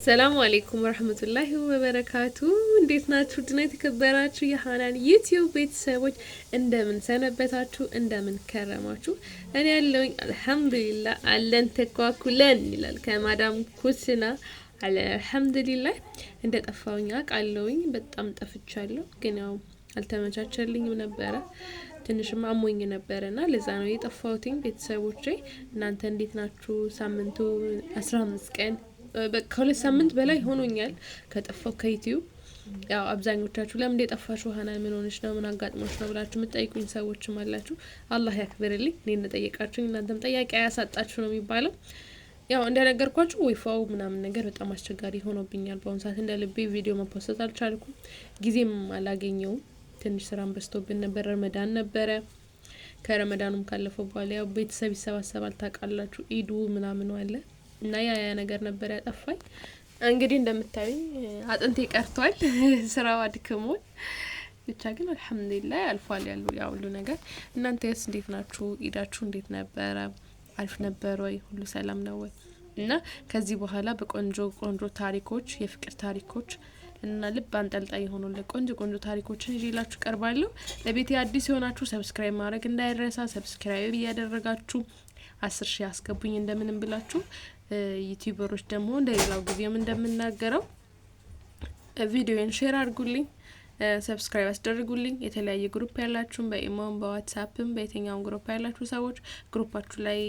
ሰላሙ አሌይኩም ወረህመቱላሂ ወበረካቱ። እንዴት ናችሁ? ድና የተከበራችሁ የሀናን ዩቲዩብ ቤተሰቦች እንደምን ሰነበታችሁ? እንደምን ከረማችሁ? እኔ ያለውኝ አልሐምዱሊላህ አለን ተኳኩለን ይላል ከማዳም ኩስና አለን አልሐምዱሊላህ። እንደ ጠፋውኝ አውቃለሁኝ፣ በጣም ጠፍቻለሁ። ግን ያው አልተመቻቸልኝም ነበረ፣ ትንሽም አሞኝ ነበረ ና ለዛ ነው የጠፋሁትኝ። ቤተሰቦቼ እናንተ እንዴት ናችሁ? ሳምንቱ 15 ቀን፣ ከ2 ሳምንት በላይ ሆኖኛል ከጠፋው ከዩቲዩብ። ያው አብዛኞቻችሁ ለምን የጠፋሽው ሀናን፣ ምን ሆነሽ ነው፣ ምን አጋጥሞሽ ነው ብላችሁ የምትጠይቁኝ ሰዎችም አላችሁ። አላህ ያክብርልኝ። እኔ እንደጠየቃችሁኝ እናንተም ጠያቂ አያሳጣችሁ ነው የሚባለው። ያው እንደነገርኳችሁ ወይፋው ምናምን ነገር በጣም አስቸጋሪ ሆኖብኛል። በአሁኑ ሰዓት እንደ ልቤ ቪዲዮ መፖሰት አልቻልኩም። ጊዜም አላገኘውም። ትንሽ ስራም በዝቶብን ነበር። ረመዳን ነበረ። ከረመዳኑም ካለፈው በኋላ ያው ቤተሰብ ይሰባሰባል ታውቃላችሁ። ኢዱ ምናምኑ አለ እና ያ ያ ነገር ነበር ያጠፋኝ። እንግዲህ እንደምታዩኝ አጥንቴ ቀርቷል፣ ስራው አድክሞን። ብቻ ግን አልሐምዱሊላህ አልፏል ያሉ ያ ሁሉ ነገር። እናንተስ እንዴት ናችሁ? ኢዳችሁ እንዴት ነበረ? አሪፍ ነበር ወይ? ሁሉ ሰላም ነው ወይ? እና ከዚህ በኋላ በቆንጆ ቆንጆ ታሪኮች፣ የፍቅር ታሪኮች እና ልብ አንጠልጣይ የሆኑ ቆንጆ ቆንጆ ታሪኮችን ይዤላችሁ ቀርባለሁ። ለቤቴ አዲስ የሆናችሁ subscribe ማድረግ እንዳይረሳ። Subscribe እያደረጋችሁ 10,000 አስገቡኝ እንደምንም ብላችሁ። ዩቲዩበሮች ደግሞ እንደሌላው ጊዜም እንደምናገረው ቪዲዮን share አድርጉልኝ፣ subscribe አስደርጉልኝ። የተለያየ group ያላችሁም በኢሞም በዋትሳፕም በየትኛውም group ያላችሁ ሰዎች group ኣችሁ ላይ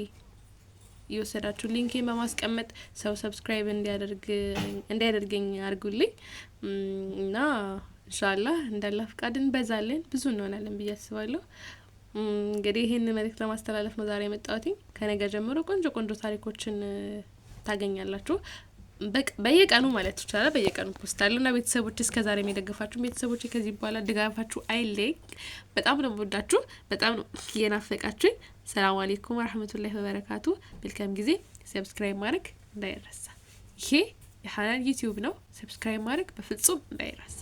እየወሰዳችሁ link ኤን በማስቀመጥ ሰው subscribe እንዲያደርገኝ አድርጉልኝ እና ኢንሻአላህ እንዳላህ ፍቃድ እንበዛለን፣ ብዙ እንሆናለን ብዬ አስባለሁ። እንግዲህ ይህን መልእክት ለማስተላለፍ ነው ዛሬ የመጣሁት። ከነገ ጀምሮ ቆንጆ ቆንጆ ታሪኮችን ታገኛላችሁ። በየቀኑ ማለት ይቻላል በየቀኑ post አለሁ እና ቤተሰቦች፣ እስከ ዛሬ የደገፋችሁ ቤተሰቦች ከዚህ በኋላ ድጋፋችሁ አይለይ። በጣም ነው የምወዳችሁ፣ በጣም ነው የናፈቃችሁኝ። ሰላም አሌይኩም ወረህመቱላሂ ወበረካቱ። መልካም ጊዜ። Subscribe ማድረግ እንዳይረሳ። ይሄ የሀናን ዩቲዩብ ነው። Subscribe ማድረግ በፍጹም እንዳይረሳ።